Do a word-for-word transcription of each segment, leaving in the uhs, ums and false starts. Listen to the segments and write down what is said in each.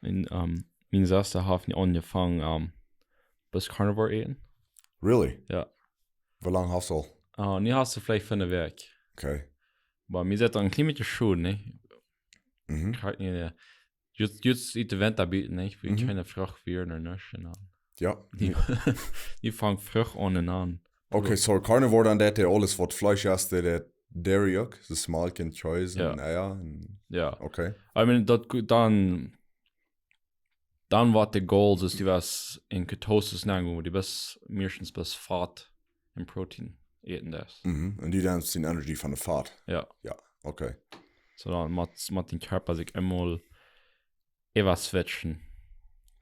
En, ähm, miene Sesta haft nu aunjefongen, ähm, bloos Carnivore äten. Really? Jo. Woo lang haft see aul? Äh, nu haft see veleicht fa eene Wäakj. Okay. Oba mie sett daut een kjlien bät schod, nä? Mhm. Krakjt nu, jo. Jrod, jrod es de Went doabie, nä? Wie Mhm. kjeene Frucht wieren un nuscht. Un dan Jo. dee, dee fangen Frucht aun un aun. Okay, so Carnivore dan deit aules waut Fleesch es, dee deit Dairy uk. Daut es Malkj un Kjees Jo. un Eia un, Jo. okay. I mean, daut, dan, dan waut de Goal es, dee waut en Ketosis nenn, wua dee bloos, meistens bloos Fat un Protein äten deist. Mhm. Un dee dan sien Energy von de Fat. Jo. Jo, okay. So dan mott, mott de Kjarpa sikj eemol äwa switchen.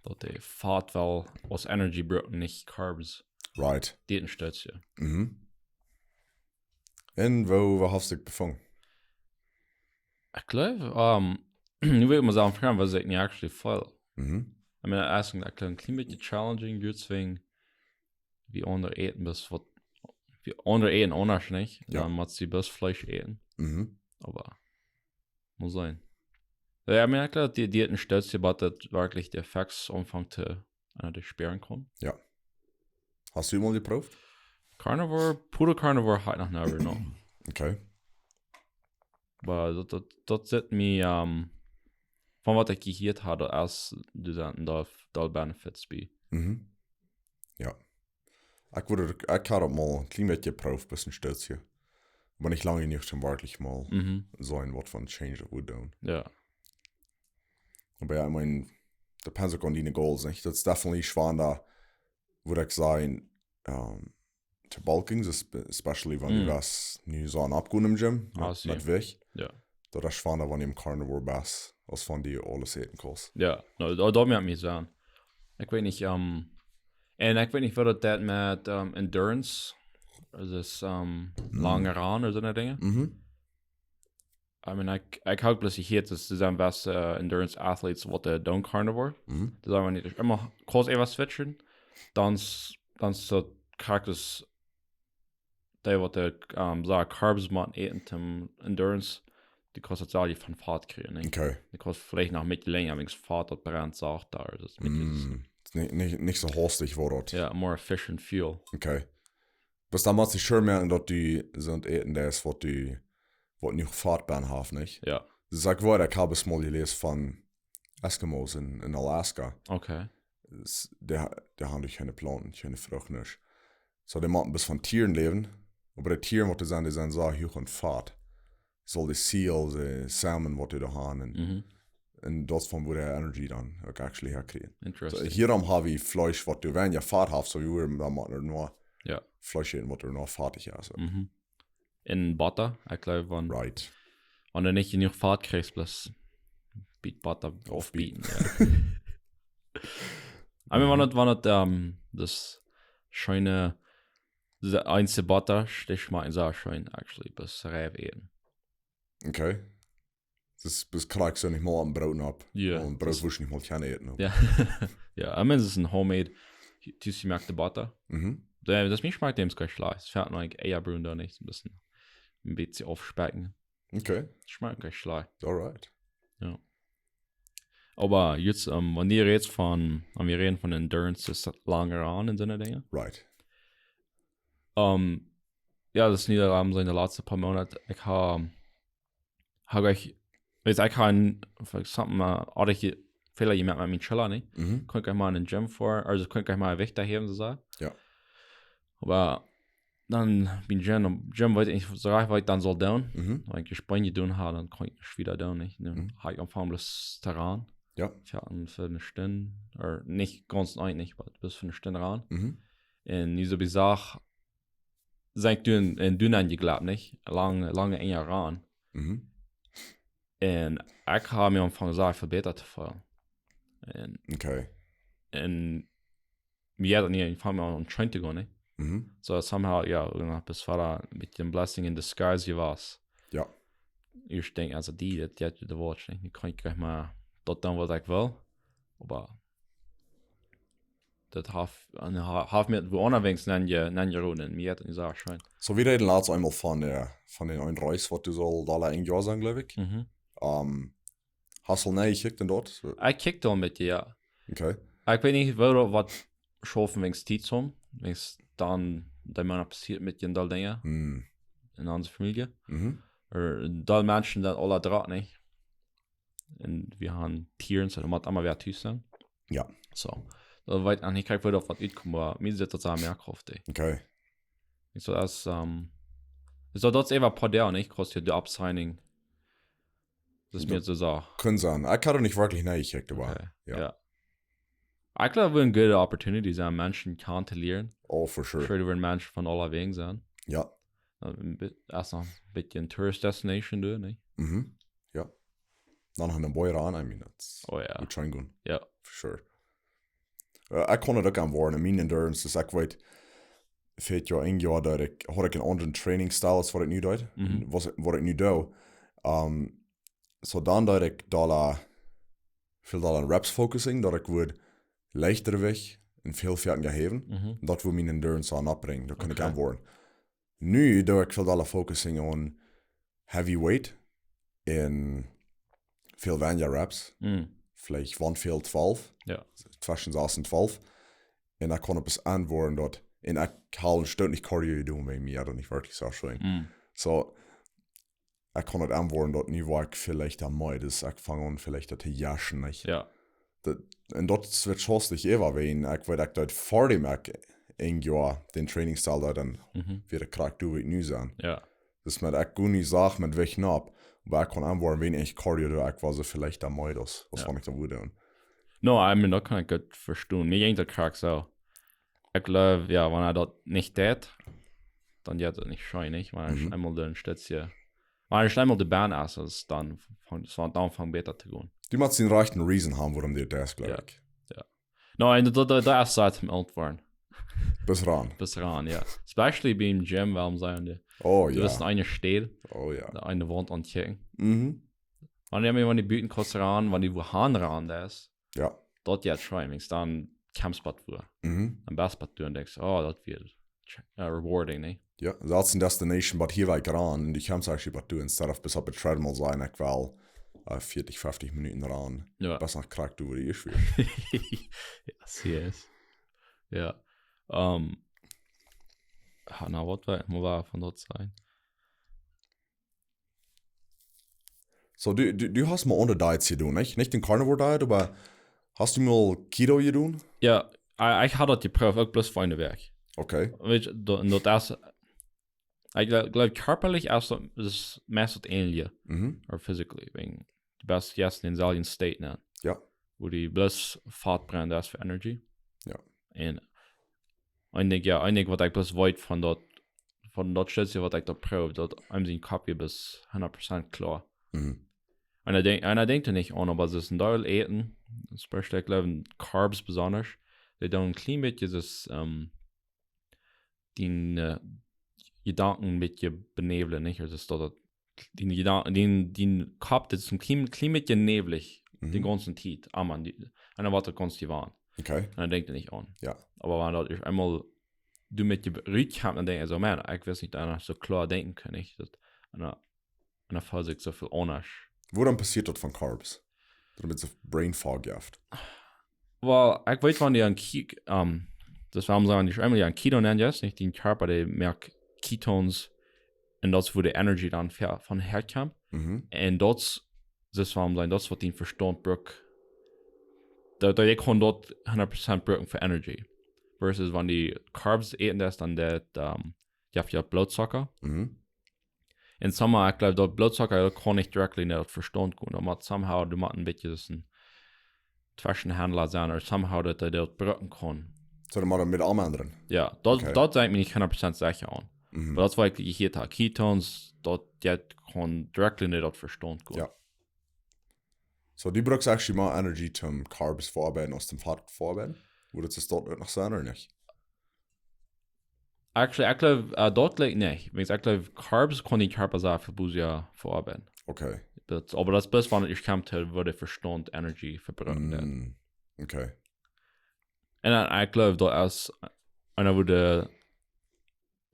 Daut de Fat woat aus Energy brucken, nich Carbs. Right. Dee entsteht, jo. Mhm. Un woo, woo haft see sikj befungen? Ekj jleew, ähm, nu well ekj mol sajen, frieha wia ekj nich actually voll. Mhm. I mean, I think ekj jleew een kjlien bät challenging, jrod wäajen, wie aundre äten, bloos waut, wie aundre äten aundasch, nä? Jo. Dan mott see bloos Fleesch äten. Mhm. Oba, mott sennen. Jo, I mean, ekj jleew, dee, dee entsteht, oba daut werkjlich de Effects aunfangen to, äh, dee spieren kaun. Hast du mol jeprooft? Carnivore, pure Carnivore haud ekj noch never, no. Okay. Oba daut, daut, daut sett mie, ähm, von waut ekj jehieet haud, daut es, doa sent doa, doa Benefits bie. Mhm. Jo. Ekj wudd, ekj haud daut mol een kjlien bät jeprooft, bloos een Stootje. Oba nich lang jenuach, om werkjlich mol Mhm. seenen waut fa een Change daut wudd doonen. Jo. Oba jo, I mean, depends uk aun diene Goals, nich? Daut es definitely schwanda, wudd ekj sajen, ähm, to bulking, es-, especially wan du Mm. best nu soo aun oppgonen em Gym, Ah, met, see. met Jewicht. Jo. Daut es schwanda, wan du een Carnivore best, aus wan du aules äten kaust. Jo, no, daut, daut moakt mie sajen. Ekj weet nich, ähm, un ekj weet nich, waut daut deit met, ähm, Endurance. Daut es, ähm, Mm. lange Rannen ooda soone Dinja. Mhm. I mean, ekj, ekj hab bloos jehieet, daut doa sent waut, äh, Endurance Athletes, waut dee doonen Carnivore. Mhm. Daut sent wie nich emma kort äwa switchen. Dan es, dan es daut krakjt aus dee waut dee, ähm, soo Carbs motten äten, om Endurance, dee kaust daut selfst von Fat kjrieen, nä? Okay. Dee kaust veleicht noch een bät lenja, wäajen Fat daut brennt sacht doa. Daut es een bät, Mm. Es nich, nich, nich soo hastich woat daut. jo, more efficient fuel. Okay. Bloos dan motst du sure moaken, daut du soont äten deist, waut du, waut nich Fat bennen haft, nich? Jo, Daut es, ekj weet, ekj hab mol jeläsen von Eskimos en, en Alaska. okay. Es, dee ha-, dee haben kjeene Plaunten, kjeene Frucht, nuscht. So, dee motten bloos von Tieren läwen. Oba dee Tieren, waut doa sent, dee sent soo huach en Fat. Soo dee Seals, dee Salmon, waut dee doa haben. Un, Mhm. un daut es von wua dee Energy dan uk actually häakjrieen. So, Interesting. hia haben wie Fleesch, waut doa weinja Fat haft, so wie wudden dan mau nor Jo. Fleesch äten, waut doa nor fattig es. So. Mhm. Un Botta, ekj jleew, wan, Right. wan du nich jenuach Fat kjrichst, bloos bät Botta Aufbieten. aufbieten, jo. I mean, wan daut, wan daut, ähm, daut scheene, daut eensje Botta, dee schmakjt sea scheen, actually, bloos reif äten. Okay. Daut es, daut kjrichst du nich mol aum Broot opp. Jo, Un Broot daut wurscht nich mol kjennen äten. Jo. Jo, I mean, daut es een homemade, tus jemoakte Botta. Mhm. Daut, daut mie schmakjt däm nich schlajcht. Es fält noch Eia brunen doa nich, een bät, een bät aufspecken. Okay. Schmakjt nich schlajcht. Alright. Oba jrod, ähm, wan du rätst von, wan wie räden von Endurance, es daut lange Rannen un soone Dinja. Right. Ähm, jo, daut es nu, ähm, soo en de latste poa Moonat. Ekj hab, hab ekj, weetst, ekj hab een, for example, äh, haud ekj je-, Fäla jemoakt met miene Schella, nä? Mhm. Kunn ekj mol en de Gym fa, aulsoo kunn ekj mol Jewicht hiewen, soo. Jo. Oba dan biem Gym, Gym weet ekj nich soo rajcht, waut ekj dan saul doonen. Mhm. Wan ekj Spanje jedonen hab, dan kunn ekj nich wieda doonen, nä? Dan Mhm. hab ekj aunjefongen bloos to rannen. Jo. Jo, un fa eene Stund, ooda nich gaunz eent nich, oba bloos fa eene Stund rannen. Mhm. Un nu soo bie Sach, sie ekj doa en, en doa aunjegloowen, nich? Lang, lange Enj rannen. Mhm. Un ekj hab mie aunjefongen sea väl bäta to feelen. Un, Okay. un mie haud daut nich aunjefongen, mie aun scheen to gonen, nä? Mhm. So, somehow, jo, dan es daut een bät een blessing in disguise jewast. Jo. Ekj denkj, aulsoo, dee, daut, daut, daut woat nich. Nu kaun ekj nich mea daut doonen, waut ekj well. Oba daut haft, un ha-, haft mie woo aunjefongen aun je-, aunjeroden. Mie haud daut sea scheen. So, wie räden latst eemol von de, von dän eenen Reis, waut du sult aul een Joa sennen, jleew ekj. Mhm. Ähm, Hast du nä jekjikjt en daut? Soo. Ekj kjikj aul met die, jo. Okay. Ekj weet nich, woo daut woat schaufen, wan ekj Tiet hab. Wan dan, daut mie passieet met die en Deel Dinja. Hm. En onse Famielje. Mhm. Ooda Menschen sent aula dree, nich? Un wie haben Tieren, soo, daut mott emma wäa tus sennen. Jo. Soo. Daut weet ekj nich, kjikj, woo daut woat utkomen, oba mie sitt daut sea mea Krauft, ey. Okay. Ekj saj, daut es, ehm, ekj saj, daut es eefach poa Deel, nich? Kos je de upsigning. Daut es mea soo Sach. Kunn sennen. Ekj haud nich werkjlich nä jekjikjt, oba, okay. Jo. Jo. Ekj gleew, daut woat eene goode Opportunity sennen, Menschen kjanen to lieren. Oh, for sure. Sure, doa woaren Menschen von aule Wäaj sennen. Jo. Daut es noch een bät eene Tourist Destination, doa, nä? Mhm. Jo. Dan noch een Boy ran, I mean, that's, oh, jo, woat scheen gonen. Jo. For sure. Eh, ekj kunn daut uk aunwoaren, en mien Endurance, dus ekj weet, fa dit Joa, een Joa, daut ekj, haud ekj eenen aundren Trainingstyle aus waut ekj nu doo. Mhm. Waut, waut ekj nu doo. Ehm, soo dan daut ekj doa, väl doa aun Reps focusing, daut ekj wudd leichta wajch un väl Fäaten jäwen. Mhm. Daut wudd miene Endurance aunbrinjen. Daut kunn ekj, okay, aunwoaren. Nu doo ekj väl doa focusing on heavy weight un väl weinja Reps. Mm. Veleicht one five twelve. Jo. Tweschen sas un twalf. Un ekj kunn opp eemol aunwoaren daut, un ekj haud een Stoot nich Cardio jedonen, wäajen mie daut nich werkjlich soo scheen. Mm. Soo, ekj kunn daut aunwoaren daut nu woa ekj veleicht aun mea, dus ekj fang aun veleicht daut to jaschen, nich? Jo. Daut, un daut switcht haustich äwa, wäajen ekj weet, ekj daut ver däm ekj een Joa dän Trainingstyle deed, dan, mhm, wia ekj krakjt doa, wua ekj nu sie. Jo. Dus met ekj kunn nich sajen met wajch nopp, oba ekj kunn aunwoaren, wan ekj Cardio doo, ekj wia soo veleicht aun mea, aus, aus, jo, wan ekj daut wudd doonen. No, I mean, daut kunn ekj goot vestonen. Mie jinkj daut krakjt soo. Ekj gleew, jo, wan hee daut nich deit, dan jeit daut nich scheen, nich? Wan hee, mhm, eemol doa een Stootje, wan hee eemol de Baan es, es dan fangt, es dan aunfangt bäta to gonen. Du motst dän rajchten Reason haben, wuarom du daut deist, gleew, jo, ekj. Jo. No, un daut, daut, daut es Tiet om oolt to woaren. Bat ran. Bat ran, jo. Especially biem Gym, wuarom sent dee, oh, jo, daut es eene Städ. Oh, jo. Eene Waunt aunchecken. Mhm. Wan du, wan du buten kust ran, wan du wua han ran deist. Jo. Daut jeit scheen, wan du dan kjemst bat wua. Mhm. Dan best bat wua un denkjst, oh, daut wia, eh, rewarding, nä? Jo, that's a destination, but hia wia ekj ran, un du kjemst actually bat wua, instead of bloos opp de Treadmill sennen, ekj well, eh, veatich, fefstich Minuten ran. Jo. Bat no krakjt doa, wua du ieescht wieescht. Yes, yes. Jo. Ehm, ah, no, waut well ekj mau von daut sajen? Soo, du, du, du hast mol aundre Diets jedonen, nich? Nich dän Carnivore Diet, oba hast du mol Keto jedonen? Jo, ekj, ekj haud daut jeprooft, uk bloos fa eene Wäakj. Okay. Weetst, daut, un daut es, ekj gleew, gleew, kjarpalich es daut, daut es meist daut eenje. Mhm. Or physically, wäajen du best jetzt en dänselwjen State, nä? Jo. Wua du bloos Fat brennst fa Energy. Jo. Un ekj denkj, jo, ekj denkj, waut ekj bloos weet von daut, von daut Stootje, waut ekj doa proowd, daut eenem sien Kopp wia bloos hundat Prozent kloa. Mhm. Un ekj denkj, un ekj denkj doa nich aun, oba daut es een Deel Äten, especially, ekj gleew, Carbs besonda, dee doonen een kjlien bät daut, ehm, dee, eh, Jedanken een bät benäwlen, nich? Aulsoo, daut, daut dee Jedanken, dee, dee Kopp, daut es een kjlien, kjlien bät näwlich, mhm, de gaunze Tiet. Ah, Mann, dee, un dan woat daut gaunz jewonnen. Okay. Un dan denkjst du nich aun. Jo. Oba wan daut ieescht eemol du met die rut kjemst, dan denkjst du soo, Mann, ekj wist nich, daut ekj soo kloa denkjen kunn, nich? Daut, un dan, un dan feelt sikj soo väl aundasch. Wuarom passieet daut von Carbs? Daut daut soo Brain Fog jeft? Well, ekj weet, wan du aun Ke-, ehm, daut wuarom sajen, wan du eemol aun Keto nennst, nich? Dien Kjarpa, dee moakt Ketones, un daut es wua de Energy dan ver-, von häakjemt. Mhm. Un daut es, daut wuarom sajen, daut es waut dien Vestaunt brukt. Daut, daut ekj kaun daut hundat Prozent brucken fa Energy. Versus wan du Carbs äten deist, dan daut, ehm, jeft die Bloodsugar. Mhm. Un somehow, ekj gleew, daut Bloodsugar, daut kaun nich directly no daut Vestaunt gonen. Daut mott somehow, du motst een bät een Tweschenhandla sennen, or somehow daut hee daut brucken kaun. Soo, dan mott hee met aundre. Jo, daut, okay, daut sie ekj mie nich hundat Prozent secha aun. Mhm. Oba daut es waut ekj jehieet hab. Ketones, daut, daut kaun directly no daut Vestaunt gonen. Jo. Soo, du brukst actually mea Energy toom Carbs veoabeiden aus toom Fat veoabeiden? Wudd daut soo uk noch sennen, ooda nich? Actually, ekj gleew, eh, daut jlikj nich. Wiels ekj gleew, Carbs kaun dien Kjarpa sea väl bäta veoabeiden. Okay. Daut, oba daut es bloos wan et ieescht kjemt, wua de Vestaunt Energy vebrukt. Mm, okay. Un dan, ekj gleew, daut es, un dan wudd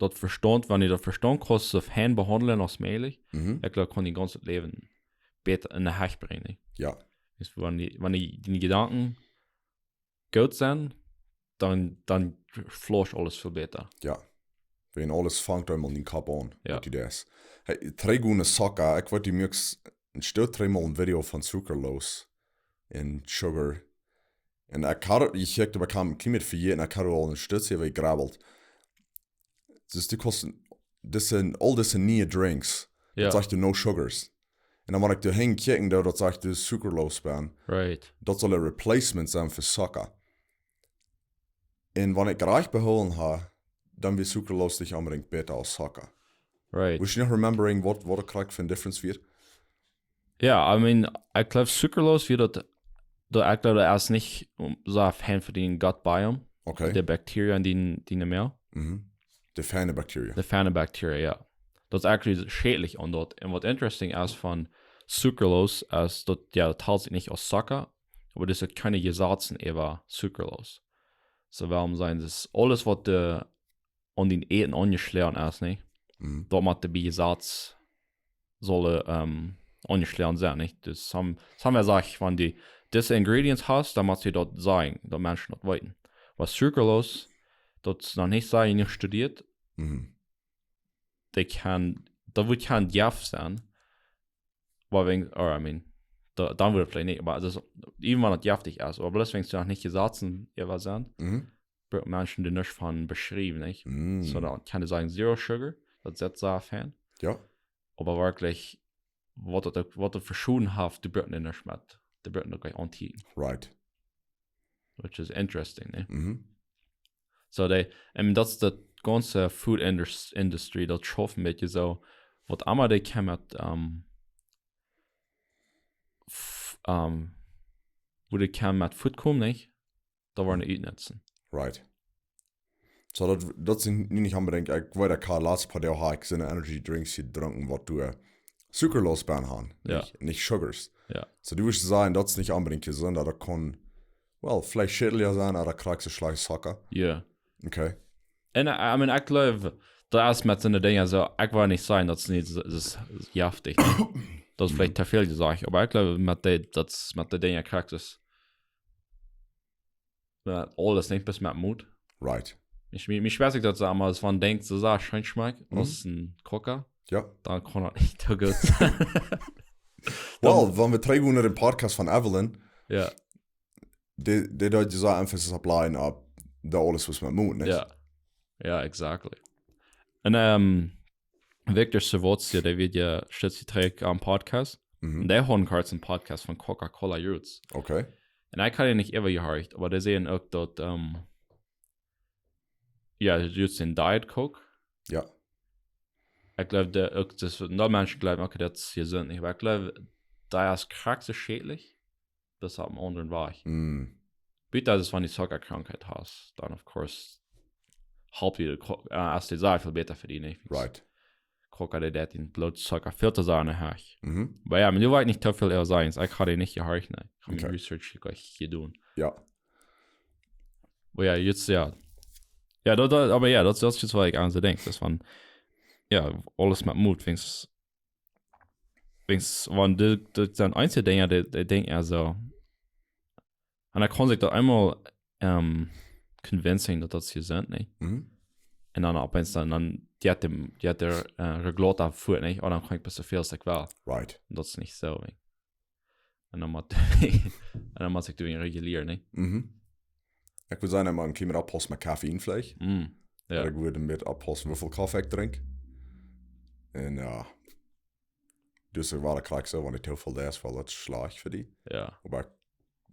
daut Vestaunt, wan du daut Vestaunt kaust soo fein behaundlen aus mäajlich, mhm, ekj gleew, kaun dien gaunzet Läwen bäta enne Hecht brinjen, nä? Jo. Wan dee, wan dee, dee Jedanken goot sent, dan, dan flowt aules väl bäta. Jo. Wan aules fangt eemol en dän Kopp aun, jo, waut du deist. Hey, trigj no Zucca, ekj weet, du moakst een Stoot, trigj mol een Video von Sucralose un Sugar. Un ekj haud, ekj hab daut bie mie vejäten, ekj haud aul een Stoot hia jegrabbelt. Dus du kaust, dit sent, aul dise niee Drinks, jo, daut sajcht no sugars. Un dan wan ekj doa han kjikjen, daut, daut sajcht Sucralose bie. Right. Daut saul een replacement sennen fa Zucca. Un wan ekj rajcht behoolen hab, dan wia Sucralose nich onbedinjt bäta aus Zucca. Right. Wist du noch remembering waut, waut de krakjt fa een difference wia? Jo, I mean, ekj jleew Sucralose wia daut, daut ekj jleew, daut es nich, um, soo fein fa dän gut biome. Okay. De Bakterien, dee, dee nich mea. Mhm. De feine Bakterien. De feine Bakterien, jo. Daut es actually schädlich aun daut. Un waut interesting es von Sucralose, es daut, jo, daut helt sikj nich aus Zucka, oba daut es kjeene Jesazen äwa Sucralose. Soo, wuarom sent daut aules, waut de aun dän Äten aunjeschloten es, nä? Mhm. Daut mott de Biesaz sull, ähm, aunjeschloten sennen, nä? Dus sam, sam wie sajen, wan du dise Ingredients hast, dan mott du daut sajen, daut Menschen daut weeten. Waut Sucralose, daut es noch nich soo jenuach studieet, mhm, daut kaun, daut woat kjeen Jeft sennen, oba wan, or, I mean, da, dan wudd et veleicht nich, oba daut es, even wan et jeftich es, oba bloos wan et noch nich Jesazen äwa sent, mhm, brucken Menschen doa nuscht von beschriewen, nä? Mm. Soo, dan kaun et sajen zero sugar, daut es soo fein. Jo. Oba werkjlich, waut et uk, waut et fa Schoden haft, dee brucken doa nuscht met, dee brucken daut nich aunkjikjen. Right. Which is interesting, nä? Mhm. Soo, dee, I mean, daut es de gaunze food indus-, industry, daut schauft een bät soo, waut emma dee kaun met, ähm, f-, ähm, woo dee kaun met food komen, nä? Daut woaren dee utnutzen. Right. Soo, daut, daut sent nu nich onbedinjt, ekj weet, ekj hab latst poa Doag hab ekj soone energy drinks jedrunken, waut doa, äh, Sucralose bie haben, jo, nich, nich sugars. Jo. Soo, du wurscht sajen, daut es nich onbedinjt jesunt, daut kaun, well, veleicht schädlicha sennen, oba krakjt soo schlajcht Zucka. Jo. Okay. Un, äh, I mean, ekj jleew, daut es met soone Dinja soo, ekj well nich sajen, daut es nich soo, daut es jeftich. Daut es veleicht, mhm, too väl jesajcht, oba ekj jleew, met dee, daut es met dee Dinja krakjt soo, met aules, nich bloos met Moot. Right. Ekj, mie, mie spieet sikj daut soo, oba wan eena denkjt, soo, soo scheen schmakjt, mhm, aus een Coca, jo, dan kaun daut nich soo goot sennen. Well, wan wie trigjgonen no dän Podcast von Evelyn, jo, dee, dee deed soo Emphasis opp lien opp daut aules, waut met Moot, nä? Jo. Jo, exactly. Un, ähm, Victor Serwozzi, dee wia je Stootje trigj aum Podcast. Mhm. Un dee haud krakjt een Podcast von Coca-Cola Roots. Okay. Un ekj haud dän nich äwa jehorcht, oba dee säden uk daut, ähm, jo, Roots en Diet Coke. Jo. Ekj jleew, dee uk, daut, väl Menschen jleewen, okay, daut es jesunt, nä? Oba ekj jleew, daut es krakjt soo schädlich, daut es opp eenen aundren Wajch. Mm. Buta daut, wan du Zuckakrankheit hast, dan, of course, halpt die de Co-, äh, es dee sea väl bäta fa die, nä? Right. Coca, dee deit dän Bloodzucka väl too sea enne Hecht. Mhm. Oba jo, mie wull ekj nich too väl äwa sajen, ekj haud dee nich jehorcht, nä? Ekj hab, okay, mien Research nich jedonen. Jo. Oba jo, nu, jo. Jo, daut, daut, oba jo, daut, daut es waut ekj aun soo denkj. Daut es wan, jo, aules met Moot, wiels, wiels, wan dee, daut sent eensje Dinja, dee, dee denkjt, jo, soo, un dan kaun sikj daut eemol, ähm, convincing, daut daut jesunt, nä? Mhm. Un dan opp eemol dan, dan, dee haft dän, dee haft de, äh, Reglota fuat, nä? Oh, dan kaun ekj bloos soo väl aus ekj well. Right. Daut es nich soo, nä? Un dan mott, un dan mott ekj doa regulieren, nä? Mhm. Ekj wudd sajen, ekj mott een kjlien bät oppaussen met Koffein veleicht. Mm, jo. Oba ekj wudd een bät oppaussen, woo väl Koffe ekj drinkj. Un jo, dus ekj wudd krakjt sajen, wan du too väl deist, well, daut es schlajcht fa die. Jo. Oba,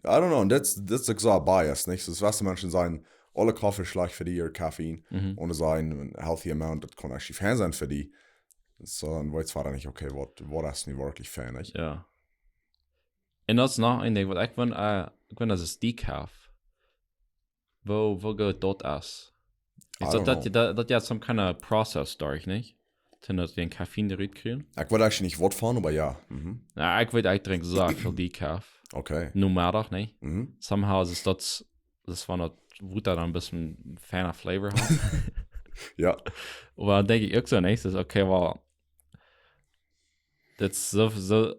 I don't know, daut, daut es uk soo biased, nich? Soo, waut de Menschen sajen, aule Koffe es schlajcht fa die, ooda Koffein, mhm, oda sajen, een healthy amount, daut kaun actually fein sennen fa die. Soo, dan weetst du nich, okay, waut, waut es nu werkjlich fein, nich? Jo. Un daut es noch een Dinkj, waut ekj wan, äh, ekj wan, daut es decaf. Woo, woo goot daut es. I don't know. Daut, daut, daut, daut jeft some kind of process doa, nich? Toom daut wie een Koffein doa rutkjrieen. Ekj weet actually nich waut von, oba jo. Mhm. Jo, ekj weet, ekj drink soo väl decaf. Okay. Nomeddach, nä? Mhm. Somehow es daut, daut es wan daut Wota dan een bät een feina flavor haft. Jo. Oba dan denkj ekj uk soo, nä, daut es okay, well, daut es soo, soo,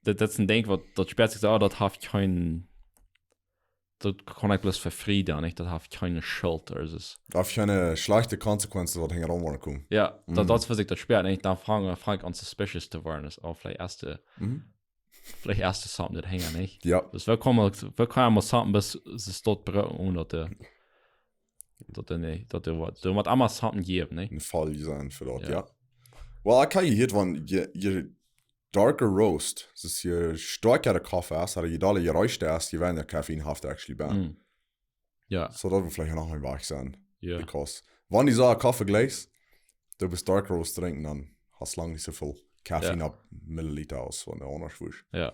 daut, daut es een Dinkj waut, daut spieet sikj soo, oh, daut haft kjeen, daut kaun ekj bloos fa frie doonen, nich? Daut haft kjeene Schult, ooda es, Daut haft kjeene schlajchte Consequences waut hinjaraun woaren komen. Jo, daut, daut es waut sikj daut spieet, nich? Dan fang, fang ekj aun suspicious to woaren, es, oh, veleicht es de, Mhm. veleicht es de something daut hinja, nich? Jo. Dus wie komen, wie komen aun something, bat see daut brucken, onen daut de, daut de, nich, daut de waut, doa mott emma something jäwen, nich? Een Faul sennen fa daut, Jo. jo. Well, ekj hab jehieet, wan je, je darker roast, dus je stoakja de Koffe es, ooda je dolla jereescht es, je weinja Koffein haft actually benn. Mm. Jo, So daut woat veleicht noch een Wajch sennen. jo. Because wan du soo Koffe jlikjst, du best dark roast drinkjen, dan hast lang nich soo väl Koffein Jo. opp Milliliter aus wan du aundasch wurscht. Jo.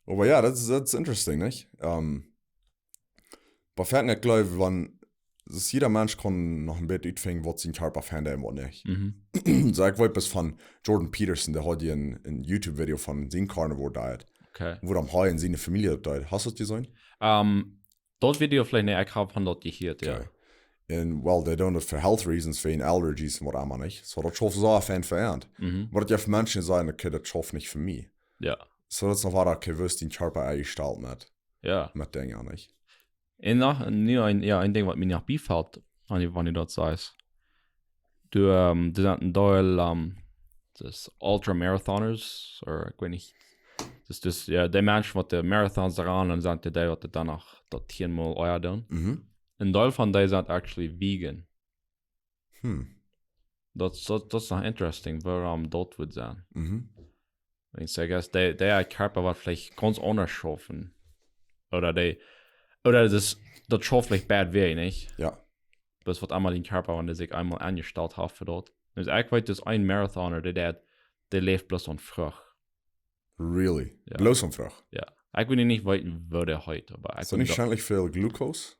Oba jo, daut es, daut es interesting, nich? Ähm, oba fa mie, ekj jleew, wan, daut jieda Mensch kaun noch een bät utfinjen, waut sien Kjarpa finjt un waut nich. Mhm. So, ekj weet bloos von Jordan Peterson, dee haud een, een YouTube-Video von sien Carnivore Diet, Okay. wuarom hee un siene Famielje daut deed. Hast du daut jeseenen? Ähm, daut Video veleicht, nä, ekj hab von daut jehieet, jo. Okay. Un, well, dee doonen daut fa health reasons, wäajen allergies un waut emma, nich? So, daut schauft soo fein fa an. Mhm. Oba daut jeft Menschen, dee sajen, okay, daut schauft nich fa mie. Jo. So, daut es noch waut, okay, woo es dien Kjarpa enjestalt met, Jo. met Dinja, nich? Un noch, nu een, jo, een Dinkj waut mie noch biefelt, wan du, wan du daut sajchst. Du, ähm, du sent een Deel, ähm, daut es Ultramarathoners, ooda ekj weet nich. Daut es, daut es, jo, dee Menschen waut de Marathons rannen un sent dee, dee waut dan noch daut tieenmol ea doonen. Mhm. Een Deel von dee sent actually vegan. Hm. Daut, daut, daut es noch interesting, wuarom daut woat sennen. Mhm. Wiels, I guess, dee, dee Kjarpa woat veleicht gaunz aundasch schaufen. Ooda dee, ooda daut, daut schauft veleicht bad wee, nich? Jo. Bloos waut emol dien Kjarpa, wan dee sikj eemol enjestalt haft fa daut. Dus ekj weet, daut een Marathoner, dee, dee, dee läft bloos aun Frucht. Really? Jo. Bloos aun Frucht? Jo. Ekj weet nich, weet, woo dee heet, oba ekj Is daut nich scheinlich väl Glucose?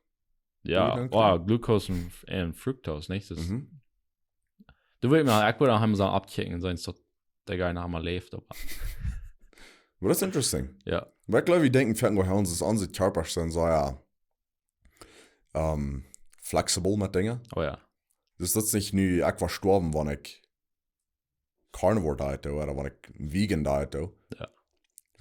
Jo, Wie dan oh, Glucose un, un Fructose, nich? Daut, Mhm. du wist mau, ekj wudd am soo oppkjikjen un seenen, daut dee Guy noch emol läft, oba Oba daut es interesting. Jo. Oba ekj jleew, wie denkjen, veleicht noch aun, daut onse Kjarpasch sent soo, jo, ähm, flexible met Dinja. Oh jo. Dus daut es nich nu, ekj woa stoawen, wan ekj Carnivore Diet doo, ooda wan ekj Vegan Diet doo. Jo.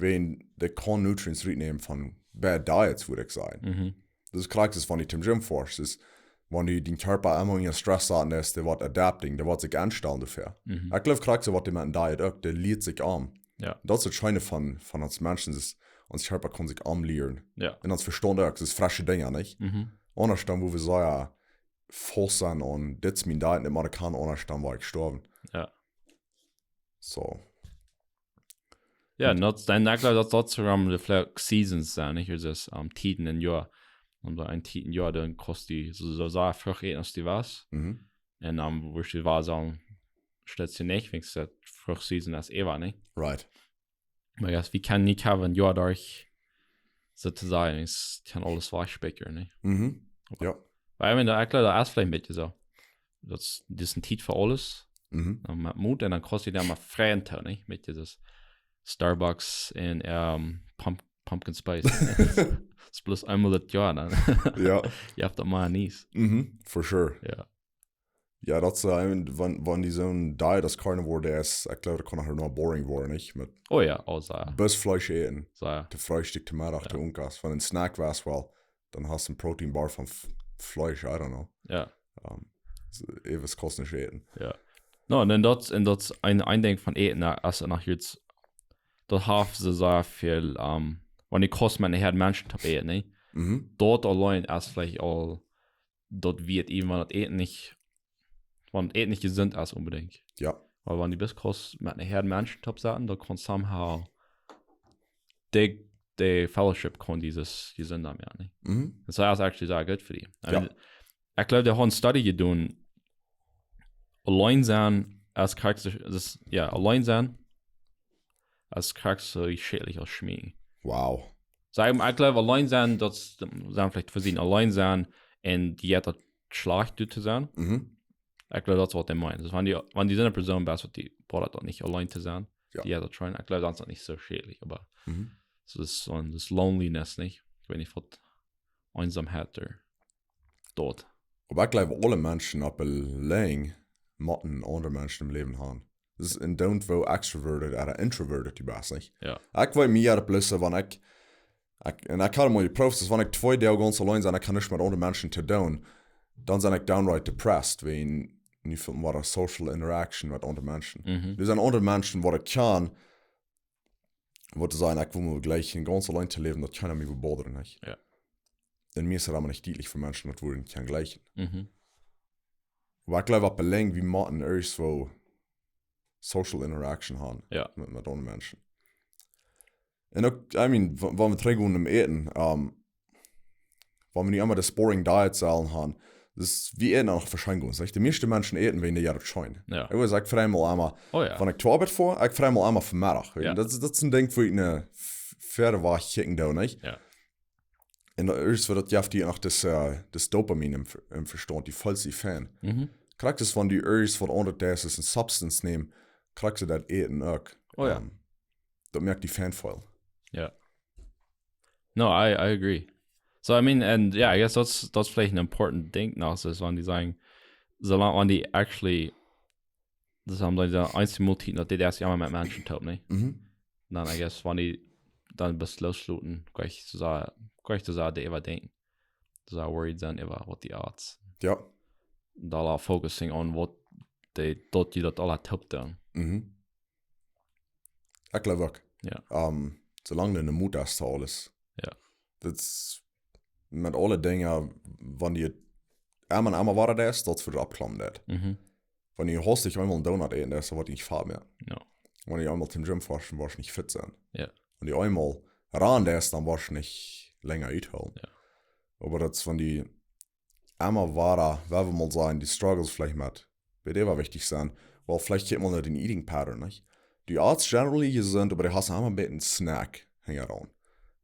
Wiels dee kaun Nutrients rutnämen von bad Diets, wudd ekj sajen. Mhm. Daut es krakjt soo aus wan du em Gym foascht. Dus wan du dien Kjarpa emol unja Stress saten, dee es, dee woat adapting, dee woat sikj aunstalen doafäa. Mhm. Ekj jleew krakjt soo waut dee met dien Diet uk, dee lieet sikj aun. Jo. Daut es daut Scheene von, von ons Menschen, es, ons Kjarpa kaun sikj aunlieren. Jo. Un ons Vestaunt uk, daut es fresche Dinja, nich? Mhm. Aundasch dan, woo wie soo, jo, faust sent un dit es mien Diet, un ekj kaun aundasch dan, woa ekj stoawen. Jo. So. Jo, un daut, dan, ekj jleew, daut, daut soo, ähm, de veleicht Seasons sent, nich? Daut es, ähm, Tieden em Joa. Un bie eene Tiet em Joa, dan kaust du soo, soo, soo Frucht äten aus du west. Mhm. Un dan wurscht du woll sajen, steit sie nich, wiels daut Fruchtseason es äwa, nich? Right. Oba jo, wie kjennen nich haben, Joa derch, sotosajen, ekj kaun aules wajchspikjren, nich? Mhm. Jo. Oba ekj meen, ekj jleew, daut es veleicht een bät soo. Daut es, daut es eene Tiet fa aules. Mhm. Dan met Moot un dan kaust du dan mau frei aun, nich? Met dit Starbucks un, ähm, Pump-, Pumpkin Spice. Daut es bloos eemol daut Joa, dan. Jo. Jie haben daut mau nich. Mhm. For sure. Jo. Jo, daut es, äh, wan, wan du soon Diet aus Carnivore deist, ekj jleew, daut kaun noch boring woaren, nich? Met Oh jo, oh, soo. Bloos Fleesch äten. Soo. Tom Freestikj, tom Meddach, Jo. tom Unkas. Von een Snack west, well, dan hast du eene Protein Bar von F-, Fleesch, I don't know. Jo. Ähm, so, ewaut kaust nich äten. Jo. No, un dan daut, un daut es een, een Dinkj von äten, na, aus et noch jeit, daut haft soo, soo väl, ähm, wan du kaust met eene Häad Menschen toop äten, nä? Mhm. Daut auleen es veleicht aul, daut woat irjentwan daut Äten nich, wan daut Äten nich jesunt es onbedinjt. Jo. Oba wan du bloos kaust met eene Häad Menschen toop setten, daut kaun somehow de, de Fellowship kaun dit jesunt moaken, nä? Mhm. Daut es actually sea goot fa die. I Jo. mean, ekj jleew, dee haben eene Studie jedonen, auleen sennen es krakjt soo, daut, jo, auleen sennen es krakjt soo schädlich aus schmieren. Wow. Saj, ekj jleew, auleen sennen, daut es, sent veleicht fa die auleen sennen un die haft daut schlajcht doa to sennen. Mhm. Ekj jleew, daut es waut hee meent. Dus wan du, wan du soone Persoon best, waut die bothert daut nich auleen to sennen, Jo. die haft daut scheen. Ekj jleew, daut es daut nich soo schädlich, oba Mhm. daut es soo, daut Loneliness, nä? Ekj weet nich, waut Eensamkeit doa. Daut. Oba ekj jleew, aule Menschen opp de Lenj motten aundre Menschen em Läwen haben. Daut es een Doonen, woo extroverted ooda introverted du best, nich? Jo. Ekj weet mie jeit bloos, wan ekj, ekj, un ekj haud mol jeprooft, daut wan ekj twee Doag gaunz auleen sie, ekj kaun nuscht met aundre Menschen to doonen, dan sie ekj downright depressed, wäajen nu fält mie social interaction met aundre Menschen. Mhm. Doa sent aundre Menschen, waut ekj kaun, waut to sajen, ekj well mie jlikj, gaunz auleen to läwen, daut kaun mie bothern, nich? Jo. Un mie es daut emma nich dietlich fa Menschen, daut wudden kaun jlikjen. Mhm. Oba ekj jleew, opp de Lenj, wie motten ieescht woo social interaction haben Jo. met, met aundre Menschen. Un uk, I mean, wa-, wan wie trigj gonen no Äten, ähm, wan wie nu emma de boring diet sellen haben, daut wie äten noch veschenken gonen. Saj ekj, de mieeschte Menschen äten, wan dee jeit scheen. Jo. Ekj weet, ekj frei mie emma, Oh jo. wan ekj to Oabeit foa, ekj frei mie emma Vemiddag. Jo. Daut, daut es een Dinkj, woo ekj een f-, fäade Wajch kjikjen doo, nich? Jo. Un daut es, woo daut jeft die noch daut, äh, daut Dopamin em Ver-, em Vestaunt, du feelst die fein. Mhm. Krakjt es, wan du ieescht waut aundret deist, es een substance nämen, krakjt es daut Äten uk. Oh jo. Ähm, daut moakt die fein feel. Jo. No, I, I agree. So, I mean, and yeah, I guess daut es, daut es veleicht een important Dinkj noch, es, wan dee sajen, soo lang, wan dee actually, daut es dan dee eensje Moltiet, daut dee daut emma met Menschen toop, nich? Mhm. Dan, I guess, wan dee dan bloos loosloten, kaun ekj soo sajen, kaun ekj soo sajen, dee äwadenkjen. Soo worried sennen äwa waut dee äten. Jo. Dan aul focusing on waut dee, daut dee daut aula toop doonen. Mhm. Ekj jleew uk. Jo. Ähm, soo lang du de Moot hast to aules. Jo. Daut es met aule Dinja, wan du emma un emma wada deist, daut woat oppklomen daut. Mhm. Wan du hast, eemol een Donut äten, daut woat nich fat mea. Jo. Wan du eemol tom Gym foascht, woascht nich fit sennen. Jo. Wan du eemol rannen deist, dan woascht nich lenja uthoolen. Jo. Oba daut es, wan du emma wada, wan wie mol sajen, dee struggles veleicht met, waut äwawichtich sent, well, veleicht kjikjt mol no dän eating pattern, nich? Du ätst generally jesunt, oba du hast emma een bät Snack hinjaraun.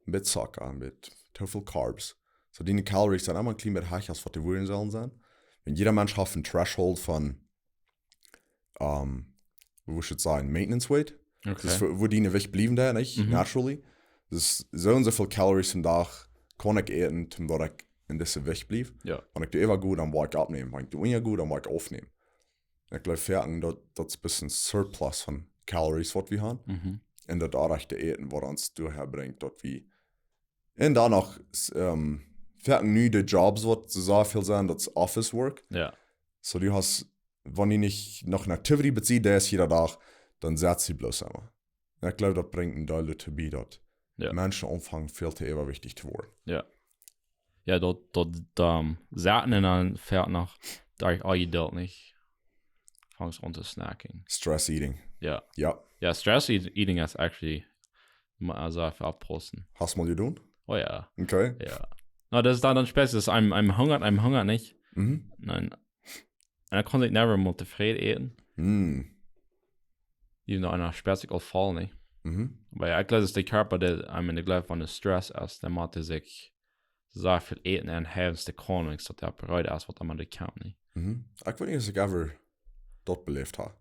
Een bät Zocka, een bät too väl Carbs. So, diene Calories sent emma een kjlien bät hecha aus waut dee wudden sellen sennen. Wan jieda Mensch haft een Threshold von, ähm, woo wudd ekj sajen, maintenance weight. Okay. Daut es, woo, woo diene Jewicht bliewen deit, nich? Mhm. Naturally. Daut es soo un soo väl Calories aum Dach kaun ekj äten, om daut ekj en dise Jewicht bliew. Jo. Wan ekj doo äwa goot, dan woa ekj oppnämen. Wan ekj doo unja goot, dan woa ekj aufnämen. Ekj jleew, foaken, daut, daut es een bät een surplus von Calories, waut wie haben. Mhm. Un daut doaderch daut Äten, waut ons doahan brinjt, daut wie, un dan noch, s-, ähm, foaken nu de Jobs, waut soo väl sent, daut es Office Work. Jo. So, du hast, wan du nich noch een Activity bie die hast jieda Dach, dan setst du bloos emma. Un ekj jleew, daut brinjt een Deel doatoo bie, daut Jo. Menschen aunfangen väl too äwawichtich to woaren. Jo. Jo, daut, daut, ähm, sitten un dan foaken noch, doa ekj aul Jedult nich. Fangst aun to snacking. Stress eating. Jo. Jo. Jo, stress eat-, eating is actually, ma-, also, eefach oppaussen. Hast mol jedonen? Oh jo. Okay. Jo. No, daut es dan, dan spezieell, daut es eenem, eenem hungat, eenem hungat nich. Mhm. Nein. Un dan kaun ekj never mol tofräd äten. Mhm. Even though eena spezieell aul voll, nich? Mhm. Oba jo, ekj jleew, daut es de Kjarpa, dee, I mean, ekj jleew, wan de Stress es, dan mott hee sikj soo väl äten un hee es de Konung, daut hee bereit es, waut emma doa kjemt, nich? Mhm. Ekj weet nich, aus ekj ever daut beläft hab.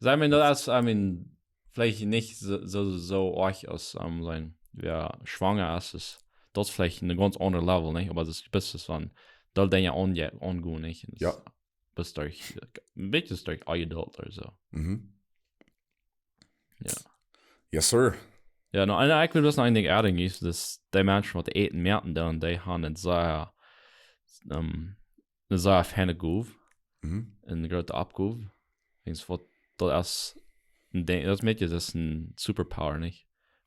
So, I mean, daut es, I mean, veleicht nich soo, soo, soo oajch aus, ähm, wan wäa schwanga es, es, daut es veleicht een gaunz aundret Level, nich? Oba daut es, best es wan, daut Dinja aun-, aungonen, nich? Un daut Jo. Best derch, een bät derch aul Jedult ooda soo. Mhm. Jo. Yes, sir. Jo, no, un ekj well bloos noch een Dinkj aunmoaken, es, daut dee Menschen, waut äten moaken, dan, dee haben een sea, ähm, een sea feine Gow, Mhm. eene groote Oppgow. Wiels waut, daut es een Dinkj, daut es met je, daut es een superpower, nich?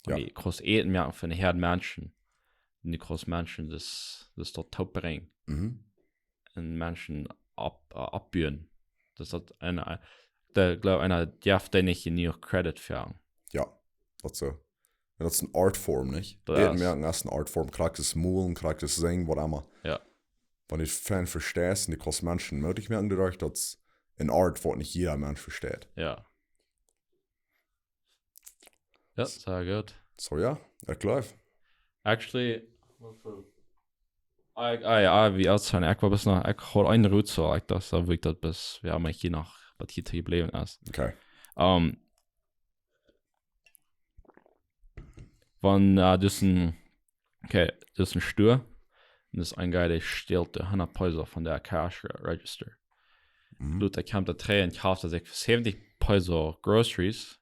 Jo. Dee kaust Äten moaken fa eene Häad Menschen. Un dee kaust Menschen daut, daut doatoo brinjen. Mhm. Un Menschen opp-, äh, oppbuen. Daut es daut eena, äh, dee, jleew, eena jeft dee nich jenuach Credit fa. Jo, daut soo. Un daut es een Artform, nich? Daut Äten es. Moaken es een Artform, krakjt aus Molen, krakjt aus Sinjen, waut emma. Jo. Wan du fein vesteist un du kaust Menschen mootich moaken doaderch, daut es een Art, waut nich jieda Mensch vesteit. Jo. Jo, sea goot. So, jo, ekj jleew. Actually, ekj, ekj, ekj, wie oajch sent, ekj well bloos noch, ekj haud een Rot, so, ekj docht, daut wull ekj daut best, jo, mau hia noch, waut hia jebläwen es. Okay. Ähm, wan, äh, daut es een, okay, daut es een Stua, un daut es een Guy, dee stahlt de hundat Peso von de Cash Re-, Register. Mhm. Doa kjemt hee trigj un kjeeft sikj fa seventy Peso Groceries,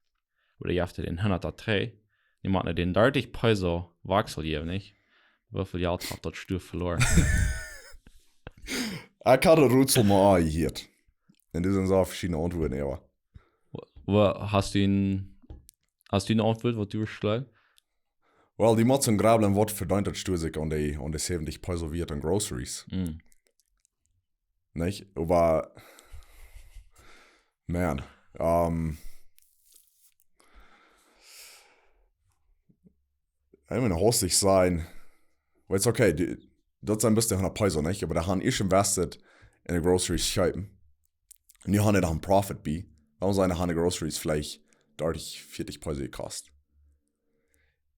ooda jeft dän hundat dree, dee motten dän dartich Peso Wachsel jäwen, nich? Woo väl Jelt haft daut Stua veloaren? Ekj haud daut Rätsel mol aunjehieet. Un doa sent soo veschiedne Auntwuaden, oba. Woo, hast du een, hast du eene Auntwuat, waut du veschlajchst? Well, dee motten grabblen, waut vedeent daut Stua sikj aun dee, aun dee säwentich Peso Wieet aun Groceries. Mm. Nich? Oba, man, ähm, ekj meen, haustich sennen, well, it's okay, dee, daut sent bloos dee hundat Peso, nich? Oba dee haben ieescht invested en de Groceries kjeepen. Nu haben dee noch een Profit bie. Wuarom sent dee Groceries veleicht dartich, veatich Peso jekost?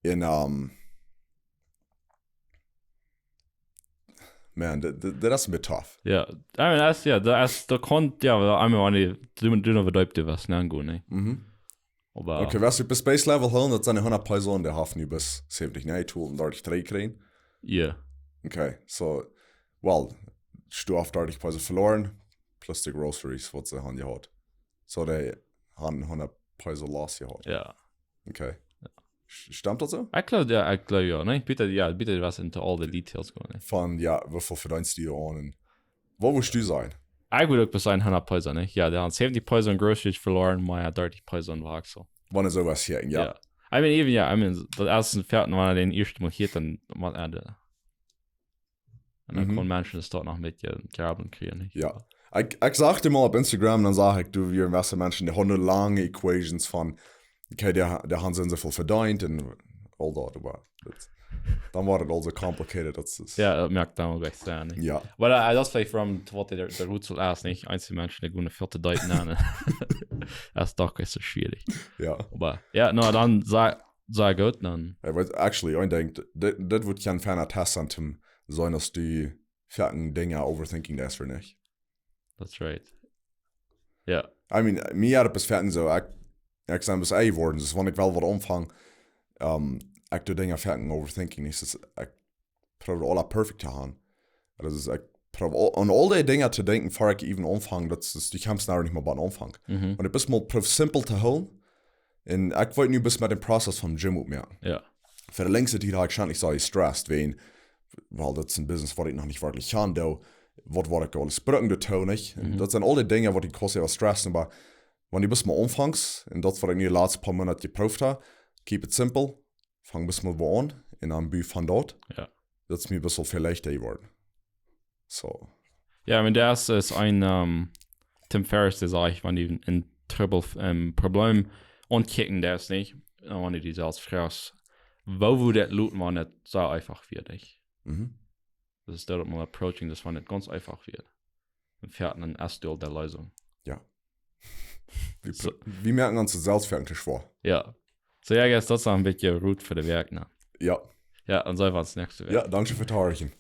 Un, ähm, man, daut, daut, daut es een bät tough. Jo, I mean, daut es, jo, daut es, daut kaun, jo, well, I mean, wann du, du, du noch bedeipt, du west nich goot, nich? Mhm. Oba Okay, wea es opp Space Level hoolen, daut sent hundat Peso un dee haft nu bloos säwentich, nä, tweeundartich, dree jekjräajen. Jo. Okay, so, well, Stua haft dartich Peso veloaren, plus dee Groceries, waut see haben jehaut. So, dee haben hundat Peso loss jehaut. Jo. Okay. Jo. St-, stemt daut soo? Ekj jleew, jo, ekj jleew, jo, nä? Bitte, jo, bitte, waut sent aul dee Details gonen, nä? Von, jo, woo väl vedeenst du aun un waut wurscht du sajen? Ekj wudd uk bie hundat Peso, nä? Jo, dee haben säwentich Peso aun Groceries veloaren, oba jo, dartich Peso aun Wachsel. Wanea soo waut, jo, jo. Jo. I mean, even, jo, I mean, daut es een Fakt, wann eena dän ieescht mol hieet, dan mott eena dee. Un dan Mhm. Kaun Menschen daut noch een bät grabblen kjrieen, nich? Jo. Ekj, ekj sach dee mol opp Instagram, dan sach ekj, du, wia waut Menschen, dee haben lange Equations von, okay, dee, dee haben soo väl vedeent un aul daut, oba daut, dan woat et aul soo complicated, daut es Jo, daut moakt dan uk echta Senn, nich? Jo. Oba, äh, daut es veleicht wuarom, waut dee, dee Rätsel es, nich? Eenje Menschen, dee gonen väl too deep nenn. Daut es doch ieescht soo schwierich. Jo. Oba, jo, no, dan saj, saj goot, dan. Jo, oba actually, ekj denkj, dit, dit woat kjeen feina Test sennen, om seenen, aus du foaken Dinja overthinking deist, ooda nich? That's right. Jo. I mean, mie jeit et foaken soo, ekj, ekj sie bloos ea jeworden, dus wann ekj well waut aunfangen, ähm, ekj doo Dinja foaken overthinking, nich? Dus ekj proow aules perfekt to haben. Daut es, ekj proow aul, aun aul dee Dinja to denkjen, ea ekj even aunfang, daut es, du kjemst noch nich mol bie aunfangen. Mhm. Un du best mol proow simpel to hoolen. Un ekj weet nu bloos met dän Prozess vom Gym oppmoaken. Jo. Fa de lenjste Tiet haud ekj scheinlich soo jestressed, wäajen, well, daut es een Business, waut ekj noch nich werkjlich kaun doonen. Waut woa ekj aules brucken doatoo, nich? Un Mhm. Daut sent aul dee Dinja, waut ekj kost äwa stressen, oba wann du bloos mol aunfangst, un daut, waut ekj nu de latste poa Moonat jeprooft hab, keep it simple, fang bloos mol wua aun, un dan boo von doa. Jo. Daut es mie bloos väl leichta jeworden. So. Jo, I mean, daut es, es een, ähm, Tim Ferriss, dee sajcht, wann du een Trubbel, een Problem aunkjikjen deist, nich? Un wann du die selfst froagst, woo wudd daut loten, wann et soo eefach wia, nich? Mhm. Daut es daut mol approachen, daut wann et gaunz eefach wia. Un foaken dan es du aul de Leesunk. Jo. Wie So. pr-, wie moaken ons daut selfst foaken too schwoa. Jo. So, jo, I guess daut es dan een bät Räd fa de Wäakj, nä? Jo. Jo, dan seenen wie ons näakjste Wäakj. Jo, dankscheen fa daut Horchen.